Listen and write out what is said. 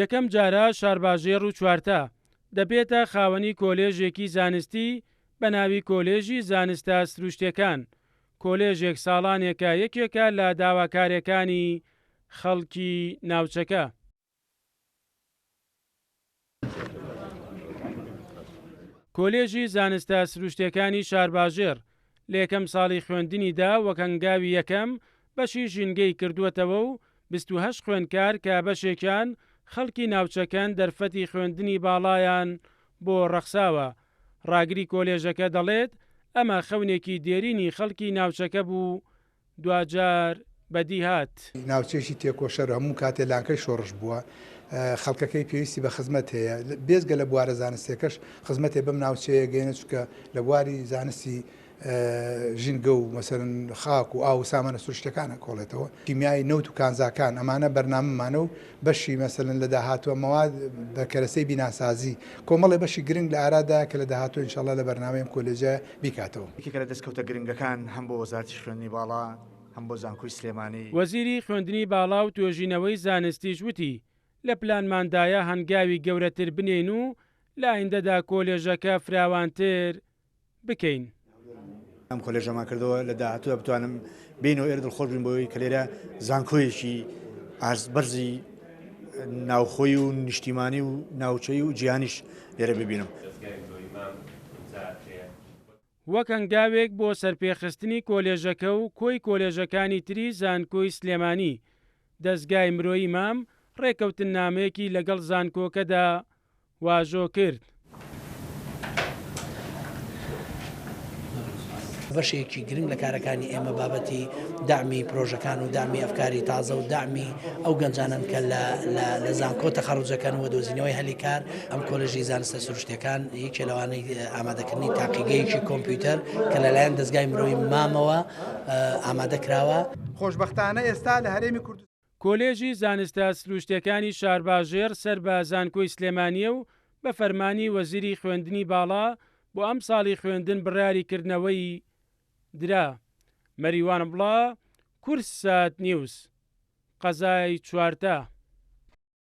یەکەم جارە شارباژێڕ و چوارتا دەبێتە خاوەنی کۆلێژێکی زانستی بە ناوی کۆلێژی زانستە سروشتیەکان، کۆلێژێک ساڵانێکە یەکێکە لە داواکارێکانی خەڵکی ناوچەکە. کۆلێژی زانستە سروشتیەکانی شارباژێڕ لە یەکەم ساڵی خوێندنیدا وەک هەنگاوی یەکەم بەشی ژینگەی کردووەتەوە و 28 خوێندکار کە بەشێکیان خەڵکی ناوچەکەن دەرفەتی خوێندنی باڵایان بۆ ڕەخساوە. ڕاگری کۆلێژەکە دەڵێت، ئەمە خەونێکی دێرینی خەڵکی ناوچەکە بوو دواجار بەدی هات. ناوچەیەکی تێکۆشەر هەموو کاتێ لانکەی شۆڕش بووە، خەڵکەکەی پێویستی بە خزمەت هەیە، بێجگە لە بوارە زانستیەکەش خزمەتێ بەم ناوچەیە گەیەنێت، چونکە لە بواری زانستی ژینگە و مەسەلەن خاک و ئاو و سامانە سروشتیەکان ئەکۆڵێتەوە، کیمیای نەوت و کانزاکان، ئەمانە بەرنامەمانە و بەشی مەسەلەن لە داهاتووە مەواد بە کەرەسەی بیناسازی، کۆمەڵێ بەشی گرنگ لە ئارادایە کە لە داهاتوو ئینشاڵڵا لە بەرنامەی ئەم کۆلێجە بیکاتەوە. یەکێکە لە دەستکەوتە گرنگەکان هەم بۆ وەزارەتی خوێندنی باڵا هەم بۆ زانکۆی سلێمانی. وەزیری خوێندنی باڵا و توێژینەوەی زانستیش وتی، لە پلانماندایە هەنگاوی گەورەتر بنێین و لە ئایندەدا کۆلێژەکە فراوانتر بکەین. ئەم کۆلێژەمان کردەوە لە داهاتوودا بتوانم بێینەوە ئێرە دڵخۆش بین بۆی کە لێرە زانکۆیەکی ئاست بەرزی ناوخۆی و نیشتیمانی و ناوچەی و جیهانیش لێرە ببینم. وەک هەنگاوێک بۆ سەرپێخستنی کۆلێژەکە و کۆی کۆلێژەکانی تری زانکۆی سلێمانی، دەزگای مرۆیی مام ڕێکەوتننامەیەکی لەگەڵ زانکۆکەدا واژۆ کرد. بەشێکی گرنگ لە کارەکانی ئێمە بابەتی دەعمی پرۆژەکان و دەعمی ئەفکاری تازە و دەعمی ئەو گەنجانەن کە لە زانکۆ تەخەڕوج دەکەن و دۆزینەوەی هەلی کار. ئەم کۆلێژی زانستە سروشتیەکان یەکێ لەوانەی ئامادەکردنی تاقیگەیەکی کۆمپیوتەر کە لەلایەن دەزگای مرۆیی مامەوە ئامادە کراوە. خۆشبەختانە ئێستا لە هەرێمی کوردستان. کۆلێژی زانستە سروشتیەکانی شارباژێڕ سەر بە زانکۆی سلێمانیە و بە فەرمانی وەزیری خوێندنی باڵا بۆ ئەمساڵی خوێندن بڕیاری کردنەوەی درا. مەریوان عەبدوڵا، کوردسات نیوز، قەزای چوارتا.